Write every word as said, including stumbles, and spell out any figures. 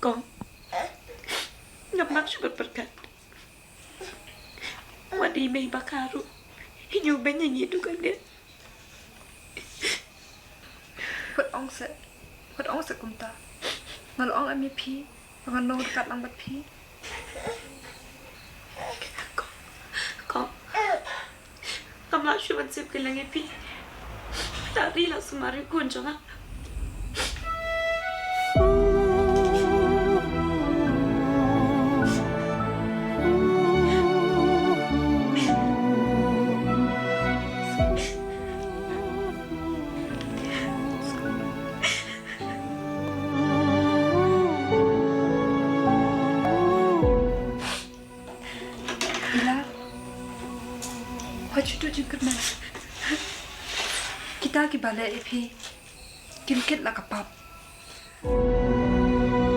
Kong, ngam lah shuh ban pyrkhat. Wat dei mei ba ka ruh, hi ñu beiñ ïa ngi dukan de. Wat ong se, wat ong se kumta. Nga la ong em ïa phi ba ngan long ryngkat lang bad phi. Kong, kong, ngam lah shuh ban sep kylleng ïa phi. Ta ri la sumar ïa u khun jong nga. Ila, wat shu duh jingkyrmen. Kita kiba leh ïa phi kim kit la ka pap.